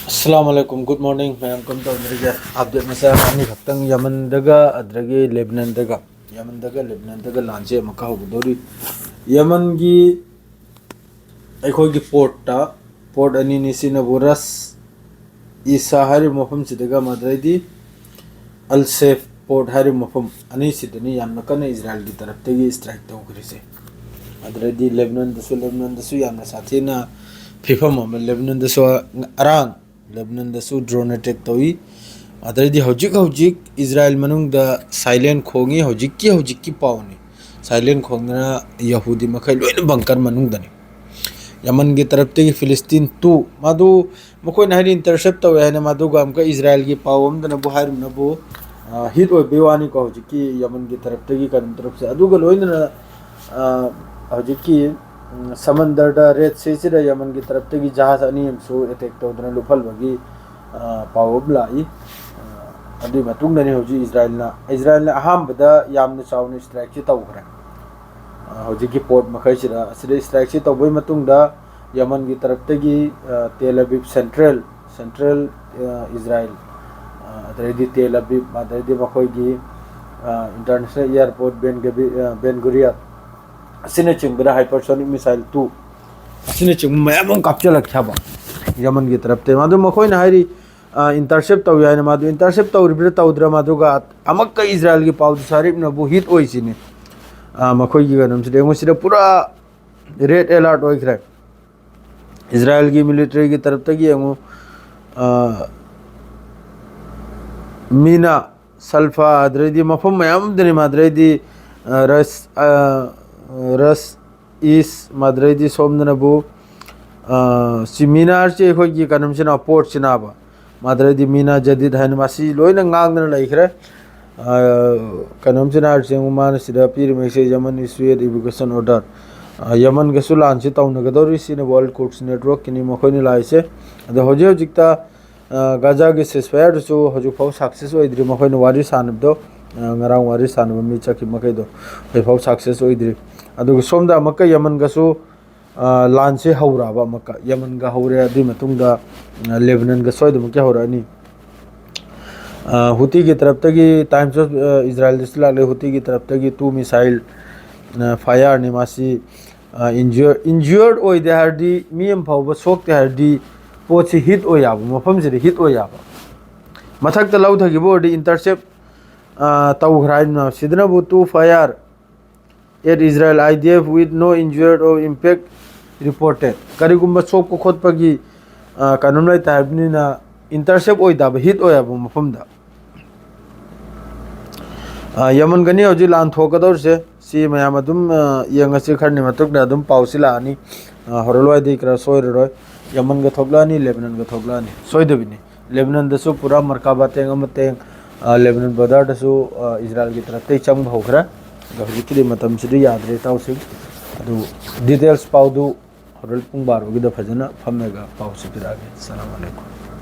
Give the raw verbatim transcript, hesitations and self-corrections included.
ꯑꯁꯂꯥꯃꯨ ꯑꯂꯥꯏꯀꯨꯝ, good morning ꯃꯌꯥꯝ꯫ ꯀꯝ ꯇꯧꯅꯔꯤꯒꯦ? Update ꯃꯆꯥ ꯑꯅꯤꯈꯛꯇꯪ, ꯌꯃꯟꯗꯒ ꯑꯗꯨꯗꯒꯤ ꯂꯦꯕꯅꯟꯗꯒ, ꯌꯃꯟꯗꯒ ꯂꯦꯕꯅꯟꯗꯒ ꯂꯥꯟꯁꯦ ꯑꯃꯨꯛꯀ ꯍꯧꯒꯗꯧꯔꯤ꯫ ꯌꯃꯟꯒꯤ ꯑꯩꯈꯣꯏꯒꯤ ꯄꯣꯔꯠꯇ, ꯄꯣꯔꯠ ꯑꯅꯤꯅꯤ, ꯁꯤꯅꯕꯨ ꯔꯁ ꯏꯁꯥ ꯍꯥꯏꯔꯤꯕ ꯃꯐꯝꯁꯤꯗꯒ, ꯃꯗꯨꯗꯩꯗꯤ ꯑꯜ ꯁꯦꯐ ꯄꯣꯔꯠ ꯍꯥꯏꯔꯤꯕ ꯃꯐꯝ ꯑꯅꯤꯁꯤꯗꯅꯤ ꯌꯥꯝꯅ ꯀꯟꯅ ꯏꯖꯔꯥꯏꯜꯒꯤ ꯇꯔꯞꯇꯒꯤ ꯏꯁꯇ꯭ꯔꯥꯏꯛ ꯇꯧꯈ꯭ꯔꯤꯁꯦ꯫ ꯑꯗꯨꯗꯩꯗꯤ ꯂꯦꯕꯅꯟꯗꯁꯨ, ꯂꯦꯕꯅꯟꯗꯁꯨ ꯌꯥꯝꯅ ꯁꯥꯊꯤꯅ ꯐꯤꯕꯝ ꯑꯃ, ꯂꯦꯕꯅꯟꯗꯁꯨ ꯑꯔꯥꯡ ꯂꯦꯕꯅꯟꯗꯁꯨ ꯗ꯭ꯔꯣꯟ ꯑꯦꯇꯦꯛ ꯇꯧꯏ꯫ ꯑꯗꯩꯗꯤ ꯍꯧꯖꯤꯛ ꯍꯧꯖꯤꯛ ꯏꯖꯔꯥꯏꯜ ꯃꯅꯨꯡꯗ ꯁꯥꯏꯂꯦꯟ ꯈꯣꯡꯉꯤ, ꯍꯧꯖꯤꯛꯀꯤ ꯍꯧꯖꯤꯛꯀꯤ ꯄꯥꯎꯅꯤ꯫ ꯁꯥꯏꯂꯦꯟ ꯈꯣꯡꯗꯅ ꯌꯍꯨꯗꯤ ꯃꯈꯩ ꯂꯣꯏꯅ ꯕꯪꯀꯔ ꯃꯅꯨꯡꯗꯅꯤ꯫ ꯌꯃꯟꯒꯤ ꯇꯔꯞꯇꯒꯤ ꯐꯤꯂꯤꯁꯇꯤꯟ ꯇꯨ, ꯃꯗꯨ ꯃꯈꯣꯏꯅ ꯍꯥꯏꯅ ꯏꯟꯇꯔꯁꯦꯞ ꯇꯧꯋꯦ ꯍꯥꯏꯅ, ꯃꯗꯨꯒ ꯑꯃꯨꯛꯀ ꯏꯖꯔꯥꯏꯜꯒꯤ ꯄꯥꯎ ꯑꯃꯗꯅꯕꯨ ꯍꯥꯏꯔꯤꯕꯅꯕꯨ, ꯑ, ꯍꯤꯠ ꯑꯣꯏꯕꯩ ꯋꯥꯅꯤꯀꯣ, ꯍꯧꯖꯤꯛꯀꯤ ꯌꯃꯟꯒꯤ ꯇꯔꯞꯇꯒꯤ ꯀꯔꯝ ꯇꯔꯞꯁꯦ꯫ ꯑꯗꯨꯒ ꯂꯣꯏꯅꯅ, ꯑ, ꯍꯧꯖꯤꯛꯀꯤ, ꯎꯝ, ꯁꯃꯟꯗꯔꯗ, ꯔꯦꯗ ꯁꯤꯁꯤꯗ ꯌꯃꯟꯒꯤ ꯇꯔꯞꯇꯒꯤ ꯖꯍꯥꯖ ꯑꯅꯤ ꯑꯃꯁꯨ ꯑꯦꯇꯦꯛ ꯇꯧꯗꯅ ꯂꯨꯞꯍꯜꯕꯒꯤ, ꯑ, ꯄꯥꯎ ꯑꯃ ꯂꯥꯛꯏ꯫ ꯑ, ꯑꯗꯨꯒꯤ ꯃꯇꯨꯡꯗꯅꯤ ꯍꯧꯖꯤꯛ ꯏꯖꯔꯥꯏꯜꯅ, ꯏꯖꯔꯥꯏꯜꯅ ꯑꯍꯥꯟꯕꯗ ꯌꯥꯝꯅ ꯆꯥꯎꯅ ꯏꯁꯇ꯭ꯔꯥꯏꯛꯁꯤ ꯇꯧꯈ꯭ꯔꯦ꯫ ꯑ, ꯍꯧꯖꯤꯛꯀꯤ ꯄꯣꯔꯠ ꯃꯈꯩꯁꯤꯗ, ꯑꯁꯤꯗ ꯏꯁꯇ꯭ꯔꯥꯏꯛꯁꯤ ꯇꯧꯕꯒꯤ ꯃꯇꯨꯡꯗ ꯌꯃꯟꯒꯤ ꯇꯔꯞꯇꯒꯤ, ꯑ, ꯇꯦꯜ ꯑꯕꯤꯕ ꯁꯦꯟꯇ꯭ꯔꯦꯜ, ꯁꯦꯟꯇ꯭ꯔꯦꯜ, ꯑ, ꯏꯖꯔꯥꯏꯜ, ꯑ, ꯑꯗꯩꯗꯤ ꯇꯦꯜ ꯑꯕꯤꯕ, ꯑꯗꯩꯗꯤ ꯃꯈꯣꯏꯒꯤ, ꯑ, ꯏꯟꯇꯔꯅꯦꯁꯅꯦꯜ ꯏꯌꯥꯔꯄꯣꯔꯠ ꯕꯦꯟ ꯒꯕꯤ-, ꯑ, ꯕꯦꯟ ꯒꯨꯔꯤꯌꯥꯟ ꯑꯁꯤꯅꯆꯤꯡꯕꯗ ꯍꯥꯏꯄꯔꯁꯣꯅꯤꯛ ꯃꯤꯁꯥꯏꯜ ꯇꯨ ꯑꯁꯤꯅꯆꯤꯡꯕ ꯃꯌꯥꯝ ꯑꯃ ꯀꯥꯞꯆꯜꯂꯛꯈꯤ ꯍꯥꯏꯕ ꯌꯃꯟꯒꯤ ꯇꯔꯞꯇꯒꯤ꯫ ꯃꯗꯨ ꯃꯈꯣꯏꯅ ꯍꯥꯏꯔꯤ, ꯑ, ꯏꯟꯇꯔꯁꯦꯞ ꯇꯧꯏ ꯍꯥꯏꯅ꯫ ꯃꯗꯨ ꯏꯟꯇꯔꯁꯦꯞ ꯇꯧꯔꯤꯕ꯭ꯔꯥ ꯇꯧꯗ꯭ꯔꯥ, ꯃꯗꯨꯒ ꯑꯃꯛꯀ ꯏꯖꯔꯥꯏꯜꯒꯤ ꯄꯥꯎꯗꯨ ꯁꯥꯔꯤꯞꯅꯕꯨ ꯍꯤꯠ ꯑꯣꯏꯁꯤꯅꯤ꯫ ꯑ, ꯃꯈꯣꯏꯒꯤ ꯀꯩꯅꯣꯁꯤꯗ ꯌꯦꯡꯉꯨ, ꯁꯤꯗ ꯄꯨꯔꯥ ꯔꯦꯗ ꯑꯦꯂꯔꯠ ꯑꯣꯏꯈ꯭ꯔꯦ꯫ ꯏꯖꯔꯥꯏꯜꯒꯤ ꯃꯤꯂꯤꯇꯔꯤꯒꯤ ꯇꯔꯞꯇꯒꯤ ꯌꯦꯡꯉꯨ, ꯑ, ꯃꯤꯅꯥ, ꯁꯜꯐꯥ, ꯑꯗꯨꯗꯩꯗꯤ ꯃꯐꯝ ꯃꯌꯥꯝ ꯑꯃꯗꯅꯤ, ꯃꯗꯨꯗꯩꯗꯤ, ꯑ, ꯔꯁ, ꯑ, ꯔꯁ ꯏꯁ, ꯃꯗꯨꯗꯩꯗꯤ ꯁꯣꯝꯗꯅꯕꯨ, ꯑ, ꯁꯤ ꯃꯤꯅꯥꯔꯁꯤ ꯑꯩꯈꯣꯏꯒꯤ ꯀꯩꯅꯣꯝꯁꯤꯅ, ꯄꯣꯔꯠꯁꯤꯅꯕ, ꯃꯗꯨꯗꯩꯗꯤ ꯃꯤꯅꯥ ꯖꯗꯤꯗ ꯍꯥꯏꯅ ꯃꯁꯤ ꯂꯣꯏꯅ ꯉꯥꯡꯗꯅ ꯂꯩꯈ꯭ꯔꯦ꯫ ꯑ, ꯀꯩꯅꯣꯝꯁꯤꯅ ꯍꯥꯏꯔꯤꯁꯦ, ꯌꯦꯡꯉꯨ, ꯃꯥꯅ ꯁꯤꯗ ꯄꯤꯔꯤꯕ ꯃꯌꯦꯛꯁꯦ, "Yemen issued evacuation order"꯫ ꯑ, ꯌꯃꯟꯒꯁꯨ ꯂꯥꯟꯁꯤ ꯇꯧꯅꯒꯗꯧꯔꯤ, ꯁꯤꯅ World Courts Networkꯀꯤꯅꯤ ꯃꯈꯣꯏꯅ ꯂꯥꯛꯏꯁꯦ꯫ ꯑꯗꯣ ꯍꯧꯖꯤꯛ ꯍꯧꯖꯤꯛꯇ, ꯑ, ꯒꯥꯖꯥꯒꯤ ceasefire-ꯗꯨꯁꯨ ꯍꯧꯖꯤꯛꯐꯥꯎ success ꯑꯣꯏꯗ꯭ꯔꯤ, ꯃꯈꯣꯏꯅ ꯋꯥꯔꯤ ꯁꯥꯟꯅꯕꯗꯣ, ꯑ, ꯉꯔꯥꯡ ꯋꯥꯔꯤ ꯁꯥꯟꯅꯕ ꯃꯤ ꯆꯠꯈꯤꯕ ꯃꯈꯩꯗꯣ ꯍꯧꯖꯤꯛꯐꯥꯎ success ꯑꯣꯏꯗ꯭ꯔꯤ꯫ ꯑꯗꯨꯒ ꯁꯣꯝꯗ ꯑꯃꯨꯛꯀ ꯌꯃꯟꯒꯁꯨ ꯑ, ꯂꯥꯟꯁꯦ ꯍꯧꯔꯛꯑꯕ ꯑꯃꯨꯛꯀ꯫ ꯌꯃꯟꯒ ꯍꯧꯔꯦ, ꯑꯗꯨꯒꯤ ꯃꯇꯨꯡꯗ, ꯑ, ꯂꯦꯕꯅꯟꯒ ꯁꯣꯏꯗꯅꯃꯛꯀꯤ ꯍꯧꯔꯛꯑꯅꯤ꯫ ꯑ, ꯍꯨꯇꯤꯒꯤ ꯇꯔꯞꯇꯒꯤ, Times of, ꯑ, ꯏꯖꯔꯥꯏꯜꯗꯁꯨ ꯂꯥꯛꯂꯦ, ꯍꯨꯇꯤꯒꯤ ꯇꯔꯞꯇꯒꯤ two missile, ꯑ, fireꯅꯤ꯫ ꯃꯥꯁꯤ, ꯑ, injure, injured ꯑꯣꯏꯗꯦ ꯍꯥꯏꯔꯗꯤ, ꯃꯤ ꯑꯃ ꯐꯥꯎꯕ ꯁꯣꯛꯇꯦ ꯍꯥꯏꯔꯗꯤ, ꯄꯣꯠꯁꯤ hit ꯑꯣꯏ ꯌꯥꯕ, ꯃꯐꯝꯁꯤꯗ hit ꯑꯣꯏ ꯌꯥꯕ꯫ ꯃꯊꯛꯇ ꯂꯧꯊꯈꯤꯕ ꯑꯣꯏꯔꯗꯤ intercept, ꯑ, ꯇꯧꯈ꯭ꯔꯦ ꯍꯥꯏꯗꯅ, ꯁꯤꯗꯅꯕꯨ two fire at Israel I D F with no injured or impact reported꯫ ꯀꯔꯤꯒꯨꯝꯕ ꯁꯣꯛꯄ ꯈꯣꯠꯄꯒꯤ, ꯑ, ꯀꯩꯅꯣꯝ ꯂꯩꯇ ꯍꯥꯏꯕꯅꯤꯅ, intercept ꯑꯣꯏꯗꯕ, hit ꯑꯣꯏꯕ ꯃꯐꯝꯗ꯫ ꯑ, ꯌꯃꯟꯒꯅꯤ ꯍꯧꯖꯤꯛ ꯂꯥꯟ ꯊꯣꯛꯀꯗꯧꯔꯤꯁꯦ꯫ ꯁꯤ ꯃꯌꯥꯝ ꯑꯗꯨꯝ, ꯑ, ꯌꯦꯡꯉꯁꯤ, ꯈꯔꯅꯤ ꯃꯇꯨꯡꯗ ꯑꯗꯨꯝ ꯄꯥꯎꯁꯤ ꯂꯥꯛꯑꯅꯤ꯫ ꯑ, ꯍꯣꯔꯂꯣꯏꯗꯩ ꯈꯔ ꯁꯣꯏꯔꯔꯣꯏ꯫ ꯌꯃꯟꯒ ꯊꯣꯛꯂꯛꯑꯅꯤ, ꯂꯦꯕꯅꯟꯒ ꯊꯣꯛꯂꯛꯑꯅꯤ꯫ ꯁꯣꯏꯗꯕꯤꯅꯤ꯫ ꯂꯦꯕꯅꯟꯗꯁꯨ ꯄꯨꯔꯥ ꯃꯔꯀꯥꯕꯥ ꯇꯦꯡ ꯑꯃ ꯇꯦꯡ, ꯑ, ꯂꯦꯕꯅꯟ borderꯗꯁꯨ, ꯑ, ꯏꯖꯔꯥꯏꯜꯒꯤ ꯇꯔꯞꯇꯩ ꯆꯪꯕ ꯍꯧꯈ꯭ꯔꯦ꯫ ꯑꯗꯣ ꯍꯧꯖꯤꯛꯀꯤꯗꯤ ꯃꯇꯝꯁꯤꯗꯤ ꯌꯥꯗ꯭ꯔꯦ, ꯏꯇꯥꯎꯁꯤꯡ꯫ ꯑꯗꯨ details ꯄꯥꯎꯗꯨ ꯍꯣꯔꯦꯟ ꯄꯨꯡ ꯕꯥꯔꯣꯒꯤꯗ ꯐꯖꯅ ꯐꯝꯃꯒ ꯄꯥꯎꯁꯤ ꯄꯤꯔꯛꯑꯒꯦ꯫ ꯑꯁꯂꯥꯃꯨ ꯑꯂꯩꯀꯨꯝ꯫